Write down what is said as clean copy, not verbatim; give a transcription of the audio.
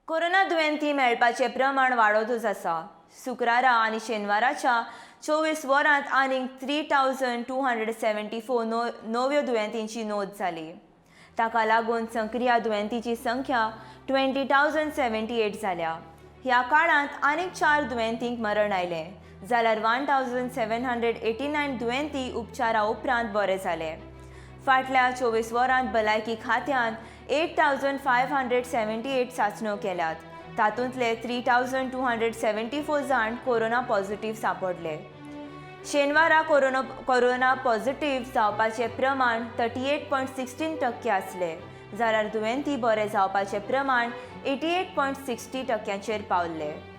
Corona दुयेंती मेळपाचें प्रमाण वाडतूच आसा. शुक्रारा आनी शेनवाराच्या 24 वरांत आनीक 3274 नव्यो दुयेंतींची नोंद जाली. ताका लागून सक्रिय दुयेंतीची संख्या 20,078 जाल्या. ह्या काळांत आनीक चार दुयेंतींक मरण आयलें, जाल्यार 1789 दुयेंती उपचारा उपरांत बरे जाले. फाटल्या 24 वरांत भलायकी खात्यान 8578 चांचण्यो केल्यात. तातूंतले 3274 जाण कोरोना पॉझिटिव्ह सांपडले. शेनवारा कोरोना पॉझिटिव्ह जावपाचें प्रमाण 38.16% आसलें, जाल्यार दुयेंती बरे जावपाचें प्रमाण 88.60 टक्क्यांचेर पावल्लें.